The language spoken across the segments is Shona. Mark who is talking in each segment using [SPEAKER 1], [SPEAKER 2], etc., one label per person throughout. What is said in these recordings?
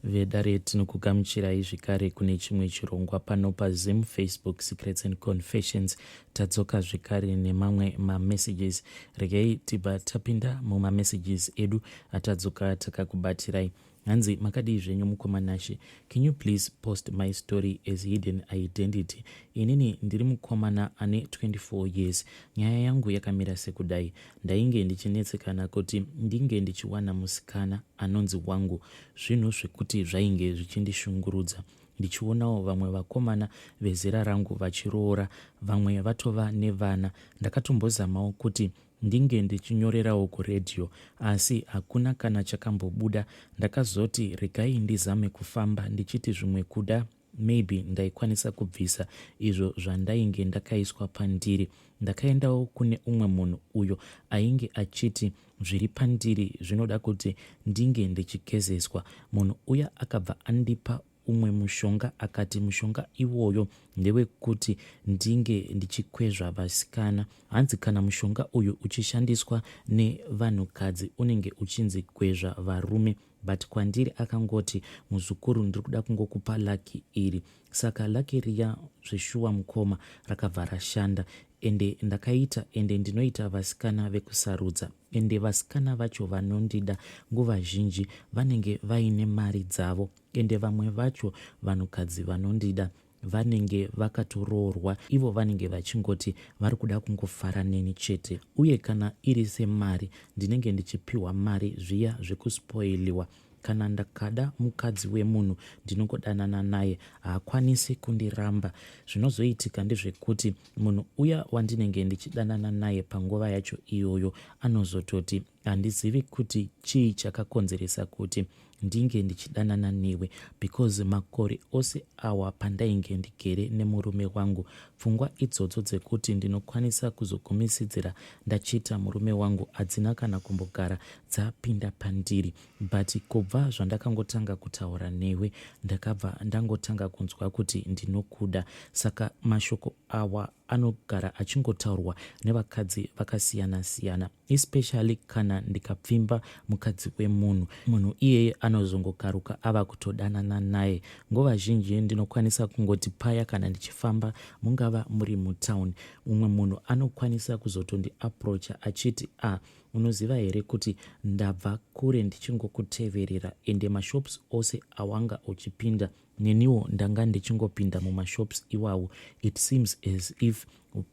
[SPEAKER 1] Vedare tinokugamuchirai zvekare kune chimwe chirongwa pano paZim Facebook Secrets and Confessions. Tadzoka zvekare nemamwe mamessages. Regai tibva tapinda mumamessages edu atadzoka takakubatirai. Hanzi makadii zvenyu mukoma Nashe? Can you please post my story as hidden identity? Inini ndiri mukomana ane 24 years. Nyaya yangu yakamira sekudai. Ndainge ndichinetsekana kuti ndinge ndichiwana musikana anonzi wangu. Zvinhu zvekuti zvainge zvichindishungurudza. Ndichionawo vamwe vakomana vezera rangu vachiroora, vamwe vatova nevana. Ndakatombozamawo kuti ndinge ndichinyorerawo kuredhiyo asi hakuna kana chakambobuda. Ndakazoti regai ndizame kufamba ndichiti zvimwe kuda maybe ndaikwanisa kubvisa izvo zvandainge ndakaiswa pandiri. Ndakaendawo kune umwe munhu uyo ainge achiti zviri pandiri zvinoda kuti ndinge ndichigezeswa. Munhu uya akabva andipa umwe mushonga akati mushonga iwoyo ndewekuti ndinge ndichikwezva vasikana. Hanzi kana mushonga uyu uchishandiswa nevanhukadzi unenge uchinzi gwezva varume but kwandiri akangoti muzukuru ndiri kuda kungokupa lucky iri. Saka lucky riya zveshuwa mukoma rakabva rashanda ende ndakaita ende ndinoita vasikana vekusarudza ende vasikana vacho vanondida nguva zhinji vanenge vaine mari dzavo ende vamwe vacho vanhukadzi vanondida vanenge vakatoroorwa ivo vanenge vachingoti vari kuda kungofara neni chete uye kana iri semari ndinenge ndichipiwa mari zviya zvekuspoiliwa kana ndakada mukadzi wemunhu ndinongodanana naye haakwanisi kundiramba zvinozoitika ndezvekuti munhu uya wandinenge ndichidanana naye panguva yacho iyoyo anozototi Handizivi kuti chii chakakonzeresa kuti ndinge ndichidanana newe because makore ose awa pandainge ndigere nemurume wangu pfungwa idzodzo dzekuti ndinokwanisa kuzogumisidzira ndachita murume wangu hadzina kana kumbogara dzapinda pandiri but kubva zvandakangotanga kutaura newe ndakabva ndangotanga kunzwa kuti ndinokuda saka mashoko awa anogara achingotaurwa nevakadzi vakasiyana siyana especially kana ndikapfimba mukadzi wemunhu munhu iyeye anozongokaruka ava kutodanana naye nguva zhinji ndinokwanisa kungoti paya kana ndichifamba mungava muri mutown umwe munhu anokwanisa kuzotondiaproacha achiti a ah, unoziva here kuti ndabva kure ndichingokuteverera ende mashops ose awanga uchipinda Neniwo ndanga ndichingopinda mumashops iwawo it seems as if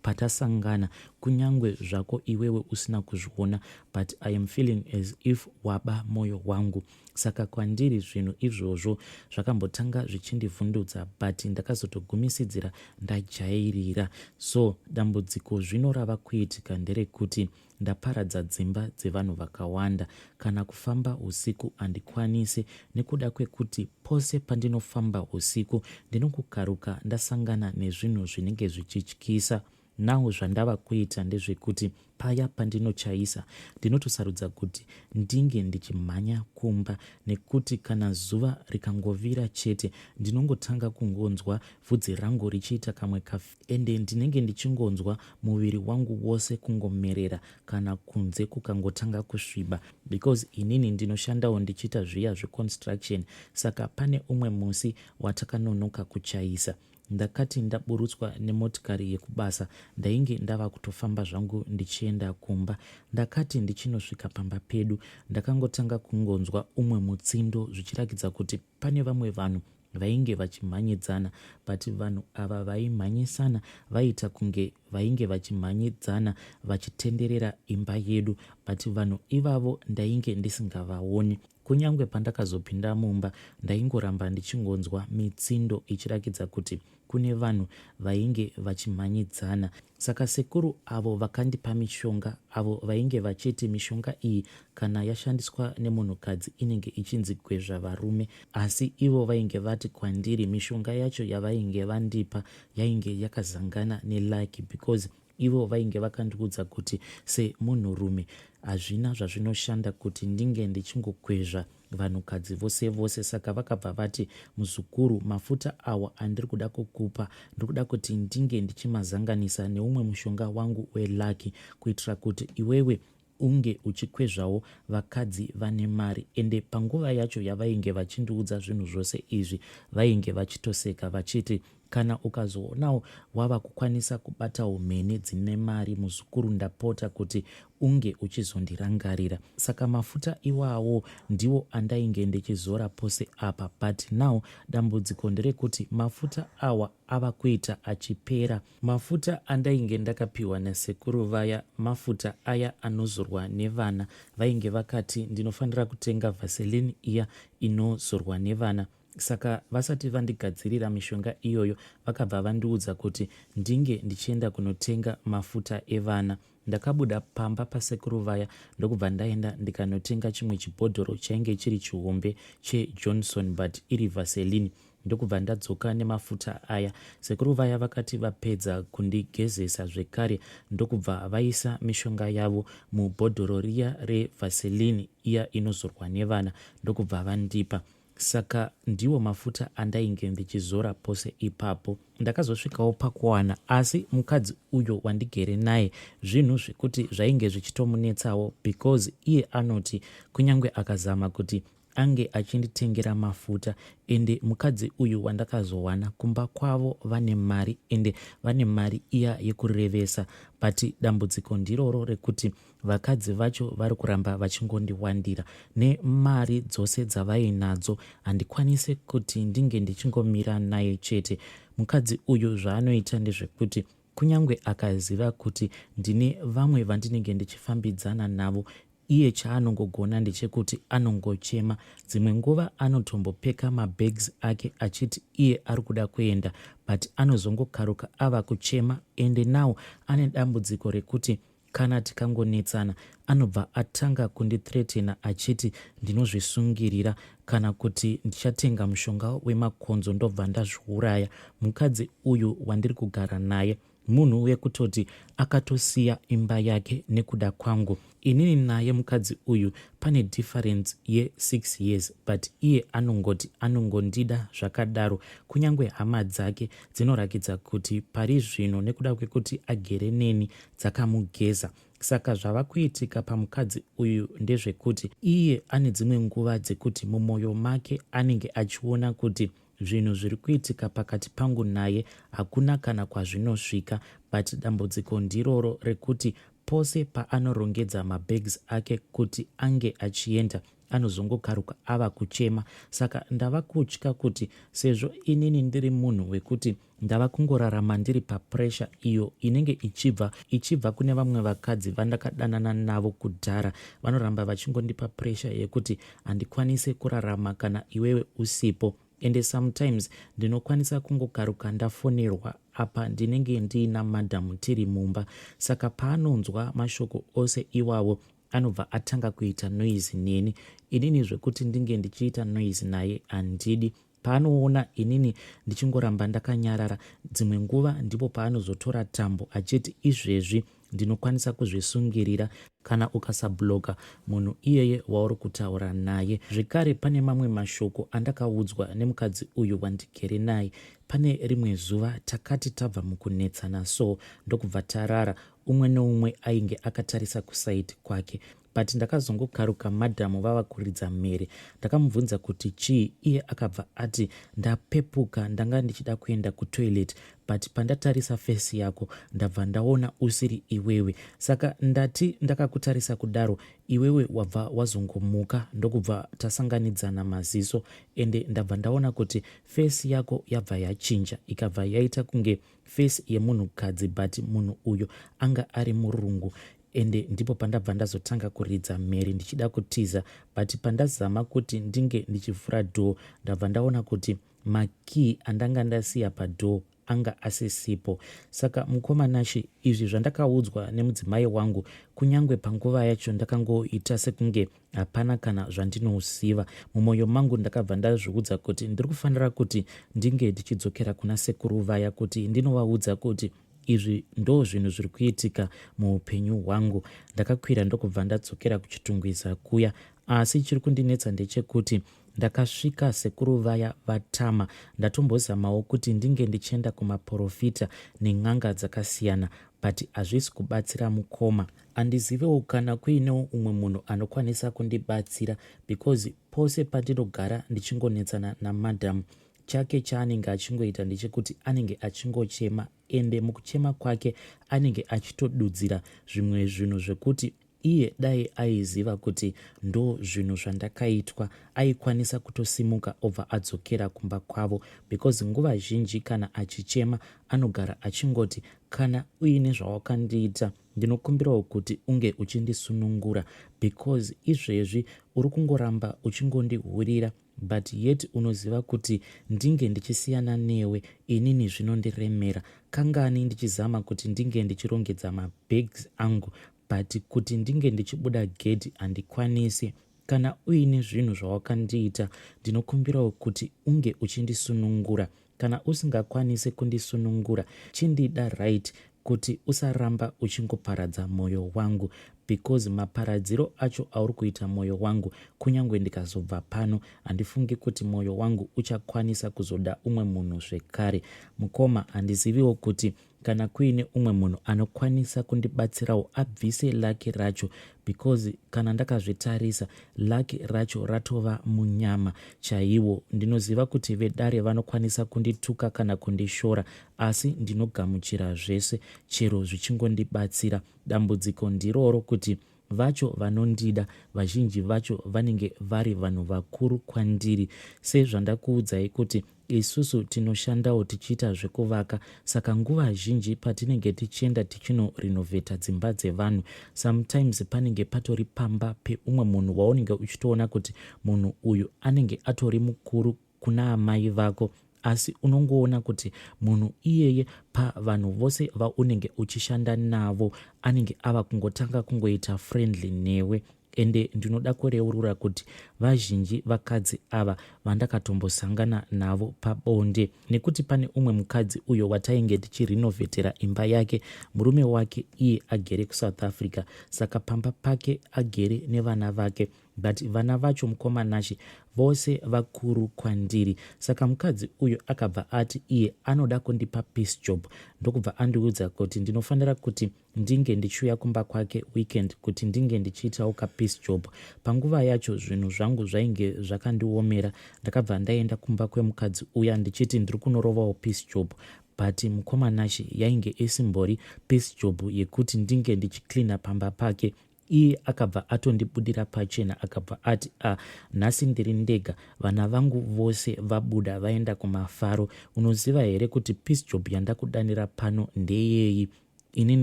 [SPEAKER 1] patasangana kunyangwe zvako iwewe usina kuzviona but I am feeling as if waba moyo wangu. Saka kwandiri zvinhu izvozvo zvakambotanga zvichindivhundutsa but ndakazotogumisidzira ndajairira. So dambudziko zvino rava kuitika nderekuti Ndaparadza dzimba dzevanhu vakawanda. Kana kufamba husiku handikwanise nekuda kwekuti pose pandinofamba husiku ndinongokaruka ndasangana nezvinhu zvinenge zvichityisa. Now zvandava kuita ndezvekuti paya pandinochaisa ndinotosarudza kuti ndinge ndichimhanya kumba nekuti kana zuva rikangovira chete ndinongotanga kungonzwa vhudzi rangu richiita kamwe ka Ende ndinenge ndichingonzwa muviri wangu wose kungomerera kana kunze kukangotanga kusviba because inini ndinoshandawo ndichiita zviya zveconstruction saka pane umwe musi watakanonoka kuchaisa ndakati ndaburutswa nemotikari yekubasa ndainge ndava kutofamba zvangu ndichienda kumba ndakati ndichinosvika pamba pedu ndakangotanga kungonzwa umwe mutsindo zvichirakidza kuti pane vamwe vanhu vainge vachimhanyidzana but vanhu ava vaimhanyisana vaiita kunge vainge vachimhanyidzana vachitenderera imba yedu but vanhu ivavo ndainge ndisingavaoni kunyangwe pandakazopinda mumba ndaingoramba ndichingonzwa mitsindo ichirakidza kuti kune vanhu vainge vachimhanyidzana Saka sekuru avo vakandipa mishonga avo vainge vachiti mishonga iyi kana yashandiswa nemunhukadzi inenge ichinzi gwezva varume asi ivo vainge vati kwandiri mishonga yacho yavainge vandipa yainge yakazangana nelucky because ivo vainge vakandiudza kuti semunhurume hazvina zvazvinoshanda kuti ndinge ndichingokwezva vanhukadzi vose vose saka vakabva vati muzukuru mafuta awa andiri kuda kukupa ndiri kuda kuti ndinge ndichimazanganisa neumwe mushonga wangu welucky kuitira kuti iwewe unge uchikwezvawo vakadzi vane mari ende panguva yacho yavainge vachindiudza zvinhu zvose izvi vainge vachitoseka vachiti kana ukazoonawo wava kukwanisa kubatawo mhene dzine mari muzukuru ndapota kuti unge uchizondirangarira. Saka mafuta iwawo ndiwo andainge ndichizora pose apa but now dambudziko nderekuti mafuta awa ava kuita achipera. Mafuta andainge ndakapiwa nasekuru vaya mafuta aya anozorwa nevana. Vainge vakati ndinofanira kutenga Vaseline iya inozorwa nevana. Saka vasati vandigadzirira mishonga iyoyo vakabva vandiudza kuti ndinge ndichienda kunotenga mafuta evana. Ndakabuda pamba pasekuru vaya ndokubva ndaenda ndikanotenga chimwe chibhodhoro chainge chiri chihombe cheJohnson but iri Vaseline ndokubva ndadzoka nemafuta aya. Sekuru vaya vakati vapedza kundigezesa zvekare ndokubva vaisa mishonga yavo mubhodhoro riya reVaseline iya inozorwa nevana ndokubva vandipa. Saka ndiwo mafuta andainge ndichizora pose ipapo. Ndakazosvikawo pakuwana asi mukadzi uyo wandigere naye zvinhu zvekuti zvainge zvichitomunetsawo because iye anoti kunyange akazama kuti ange achinditengera mafuta ende mukadzi uyu wandakazowana kumba kwavo vane mari ende vane mari iya yekurevesa but dambudziko ndiroro rekuti Vakadzi vacho vari kuramba vachingondiwandira. Nemari dzose dzavainadzo handikwanise kuti ndinge ndichingomira naye chete. Mukadzi uyu zvaanoita ndezvekuti kunyange akaziva kuti ndine vamwe vandinenge ndichifambidzana navo, iye chaanongogona ndechekuti anongochema. Dzimwe nguva anotombopeka mabags ake achiti iye ari kuda kuenda but anozongokaruka ava kuchema ende now ane dambudziko rekuti Kana tikangonetsana anobva atanga kundithreatena achiti ndinozvisungirira kana kuti ndichatenga mushonga wemakonzo ndobva ndazviuraya. Mukadzi uyu wandiri kugara naye munhu wekutoti akatosiya imba yake nekuda kwangu. Inini naye mukadzi uyu pane difference ye 6 years but iye anongoti anongondida zvakadaro kunyange hama dzake dzinorakidza kuti pari zvino nekuda kwekuti agere neni dzakamugeza. Saka zvava kuitika pamukadzi uyu ndezvekuti iye ane dzimwe nguva dzekuti mumoyo make anenge achiona kuti zvinhu zviri kuitika pakati pangu naye hakuna kana kwazvinosvika but dambudziko ndiroro rekuti pose paanorongedza mabags ake kuti ange achienda anozongokaruka ava kuchema saka ndava kutya kuti sezvo inini ndiri munhu wekuti ndava kungorarama ndiri papressure iyo inenge ichibva ichibva kune vamwe vakadzi vandakadanana navo kudhara vanoramba vachingondipa pressure yekuti handikwanise kurarama kana iwewe usipo ende sometimes ndinokwanisa kungokaruka ndafonerwa apa ndinenge ndiina madam tiri mumba saka paanonzwa mashoko ose iwawo anobva atanga kuita noise neni inini zvekuti ndinge ndichiita noise naye handidi paanoona inini ndichingoramba ndakanyarara dzimwe nguva ndipo paanozotora tambo achiti izvezvi ndinokwanisa kuzvisungirira kana ukasabloka munhu iyeye wauri kutaura naye zvekare pane mamwe mashoko andakaudzwa nemukadzi uyu wandigere naye pane rimwe zuva takati tabva mukunetsana so ndokubva tarara Umwe neumwe ainge akatarisa kuside kwake but ndakazongokaruka madam vava kuridza mhere. Ndakamubvunza kuti chii iye akabva ati ndapepuka ndanga ndichida kuenda kutoilet but pandatarisa face yako ndabva ndaona usiri iwewe saka ndati ndakakutarisa kudaro iwewe wabva wazongomuka ndokubva tasanganidzana maziso ende ndabva ndaona kuti face yako yabva yachinja ikabva yaita kunge face yemunhukadzi but munhu uyu anga ari murungu ende ndipo pandabva ndazotanga kuridza mhere ndichida kutiza but pandazama kuti ndinge ndichivhura door ndabva ndaona kuti makey andanga ndasiya padoor anga asisipo saka mukoma Nashe izvi zvandakaudzwa nemudzimai wangu kunyange panguva yacho ndakangoita sekunge Hapana kana zvandinoziva. Mumoyo mangu ndakabva ndazviudza kuti ndiri kufanira kuti ndinge ndichidzokera kuna sekuru vaya kuti ndinovaudza kuti izvi ndo zvinhu zviri kuitika muupenyu hwangu. Ndakakwira ndokubva ndadzokera kuChitungwiza kuya asi chiri kundinetsa ndechekuti ndakasvika sekuru vaya vatama. Ndatombozamawo kuti ndinge ndichienda kumaporofita nen'anga dzakasiyana. But hazvisi kubatsira mukoma. Handizivewo kana kuinewo umwe munhu anokwanisa kundibatsira because pose pandinogara ndichingonetsana namadam, chake chaanenge achingoita ndechekuti anenge achingochema, ende mukuchema kwake anenge achitodudzira zvimwe zvinhu zvekuti iye dai aiziva kuti ndo zvinhu zvandakaitwa, aikwanisa kutosimuka obva adzokera kumba kwavo, because nguva zhinji kana achichema anogara achingoti, "Kana uine zvawakandiita, ndinokumbirawo kuti unge uchindisunungura, because izvezvi uri kungoramba uchingondihurira, but yet unoziva kuti ndinge ndichisiyana newe inini zvinondiremera. Kangani ndichizama kuti ndinge ndichirongedza mabags angu, but kuti ndinge ndichibuda gedhi handikwanisi. Kana uine zvinhu zvawakandiita, ndinokumbirawo kuti unge uchindisunungura. Kana usingakwanisi kundisunungura, chindida right kuti usaramba uchingoparadza mwoyo wangu, because maparadziro acho auri kuita mwoyo wangu, kunyange ndikazobva pano, handifungi kuti mwoyo wangu uchakwanisa kuzoda umwe munhu zvekare. Mukoma, handiziviwo kuti kana kuine umwe munhu anokwanisa kundibatsirawo abvise luck racho, because kana ndakazvitarisa, luck racho ratova munyama chaiwo. Ndinoziva kuti vedare vanokwanisa kundituka kana kundishora, asi ndinogamuchira zvese chero zvichingondibatsira. Dambudziko ndiroro kuti vacho vanondida vazhinji vacho vanenge vari vanhu vakuru kwandiri. Sezvandakuudzai kuti isusu tinoshandawo tichiita zvekuvaka, saka nguva zhinji patinenge tichienda tichinorenovheta dzimba dzevanhu, sometimes panenge patori pamba peumwe munhu waunenge uchitoona kuti munhu uyu anenge atori mukuru kuna amai vako, asi unongoona kuti munhu iyeye pavanhu vose vaunenge uchishanda navo anenge ava kungotanga kungoita friendly newe. Ende ndinoda kureurura kuti vazhinji vakadzi ava vandakatombosangana navo pabonde, nekuti pane umwe mukadzi uyo watainge tichirinovhetera imba yake, murume wake iye agere kuSouth Africa, saka pamba pake agere nevana vake, but vana vacho, mukoma Nashe, vose vakuru kwandiri. Saka mukadzi uyu akabva ati iye anoda kundipa piece job, ndokubva andiudza kuti ndinofanira kuti ndinge ndichiuya kumba kwake weekend kuti ndinge ndichiitawo kapiece job. Panguva yacho zvinhu zvangu zvainge zvakandiomera. Ndakabva ndaenda kumba kwemukadzi uya ndichiti ndiri kunorovawo piece job, but mukoma Nashe, yainge isimbori piece job yekuti ndinge ndichicleana pamba pake. Iye akabva atondibudira pachena, akabva ati, "A ah, nhasi ndiri ndega, vana vangu vose vabuda vaenda kumafaro. Unoziva here kuti piece job yandakudanira pano ndeyei?" Inini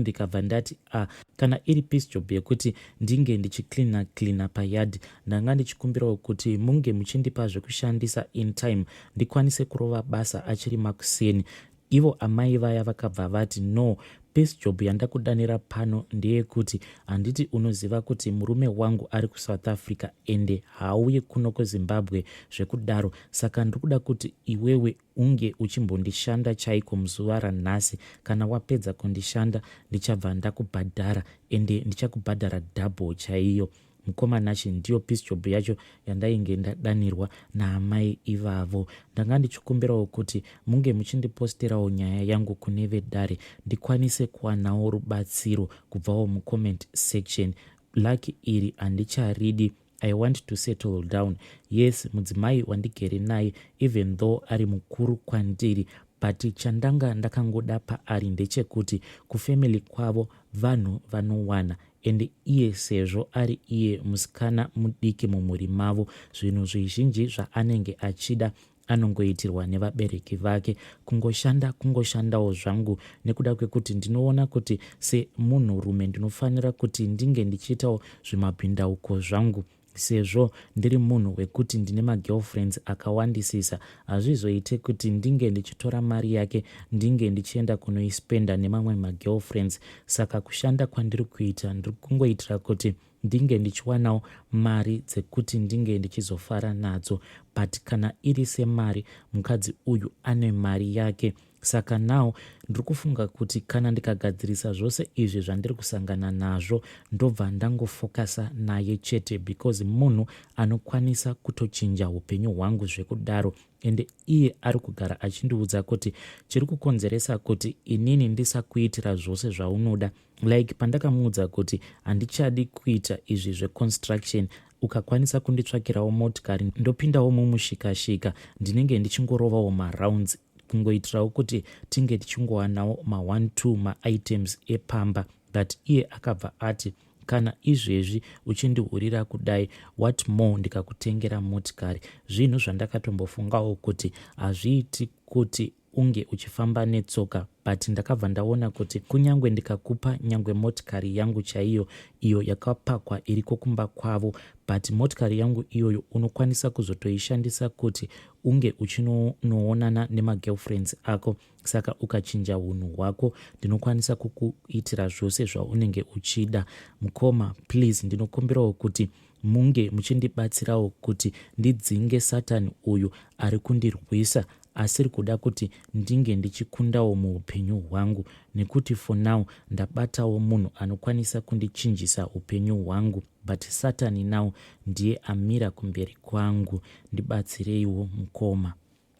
[SPEAKER 1] ndikabva ndati, "A ah, kana iri piece job yekuti ndinge ndichicleana cleana payard, ndanga ndichikumbirawo kuti munge muchindipa zvekushandisa in time, ndikwanise kurova basa achiri makuseni." Ivo amai vaya vakabva vati, "No, piece job yandakudanira pano ndeyekuti handiti unoziva kuti murume wangu ari kuSouth Africa, ende haauyi kuno kuZimbabwe zvekudaro. Saka ndiri kuda kuti iwewe unge uchimbondishanda chaiko muzuva ranhasi. Kana wapedza kundishanda, ndichabva ndakubhadhara, ende ndichakubhadhara double chaiyo." Mukoma Nashe, ndiyo piece job yacho yandainge ndadanirwa naamai ivavo. Ndanga ndichikumbirawo kuti munge muchindiposterawo nyaya yangu kune vedare, ndikwanise kuwanawo rubatsiro kubvawo mucomment section. Luck iri handicharidi. I want to settle down. Yes, mudzimai wandigere naye, even though ari mukuru kwandiri, but chandanga ndakangoda paari ndechekuti kufamily kwavo vanhu vanowana, ende iye sezvo ari iye musikana mudiki mumhuri mavo, zvinhu zvizhinji zvaanenge achida anongoitirwa nevabereki vake. Kungoshanda kungoshandawo zvangu nekuda kwekuti ndinoona kuti semunhurume ndinofanira kuti ndinge ndichiitawo zvimabhindauko zvangu. Sezvo ndiri munhu wekuti ndine magirlfriends akawandisisa, hazvizoite kuti ndinge ndichitora mari yake ndinge ndichienda kunoispenda nemamwe magirlfriends. Saka kushanda kwandiri kuita, ndiri kungoitira kuti ndinge ndichiwanawo mari dzekuti ndinge ndichizofara nadzo. But kana iri semari, mukadzi uyu ane mari yake. Saka now ndiri kufunga kuti kana ndikagadzirisa zvose izvi zvandiri kusangana nazvo ndobva ndangofokasa naye chete because munhu anokwanisa kutochinja upenyu hwangu zvekudaro. Ende iye ari kugara achindiudza kuti chiri kukonzeresa kuti inini ndisakuitira zvose zvaunoda, like pandakamuudza kuti handichadi kuita izvi zveconstruction, ukakwanisa kunditsvakirawo motikari ndopindawo mumushikashika, ndinenge ndichingorovawo marounds kungoitirawo kuti tinge tichingowanawo ma1 2 maitems epamba. But iye akabva ati, "Kana izvezvi uchindihurira kudai, what more ndikakutengera motikari?" Zvinhu zvandakatombofungawo kuti hazviiti kuti unge uchifamba netsoka, but ndakabva ndaona kuti kunyange ndikakupa nyangwe motikari yangu chaiyo iyo yakapakwa iriko kumba kwavo, but motikari yangu iyoyo unokwanisa kuzotoishandisa kuti unge uchinoonana nemagirlfriends ako. Saka ukachinja unhu hwako, ndinokwanisa kukuitira zvose zvaunenge uchida. Mukoma, please, ndinokumbirawo kuti munge muchindibatsirawo kuti ndidzinge Satani uyu ari kundirwisa, asiri kuda kuti ndinge ndichikundawo muupenyu hwangu, nekuti for now ndabatawo munhu anokwanisa kundichinjisa upenyu hwangu, but Satani now ndiye amira kumberi kwangu. Ndibatsireiwo, mukoma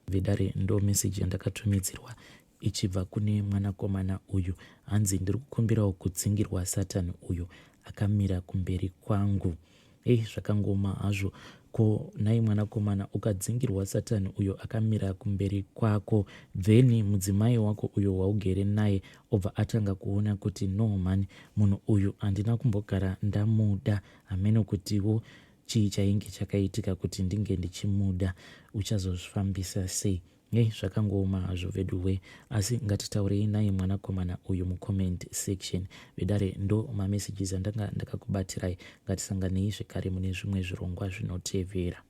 [SPEAKER 1] vedare. Ndo meseji yandakatumidzirwa ichibva kune mwanakomana uyu. Hanzi, "Ndiri kukumbirawo kudzingirwa Satani uyu akamira kumberi kwangu." Ei, zvakangoma hazvo. Ko nhai mwanakomana, ukadzingirwa Satani uyo akamira kumberi kwako, then mudzimai wako uyo waugere naye obva atanga kuona kuti, "No man, munhu uyu handina kumbogara ndamuda, hameno kutiwo chii chainge chakaitika kuti ndinge ndichimuda," uchazozvifambisa sei? Ei, zvakangooma hazvo veduwe, asi ngatitaurei naye mwanakomana uyu mucomment section. Vedare, ndo mamessages andanga ndakakubatirai. Ngatisanganei zvekare mune zvimwe zvirongwa zvinotevera.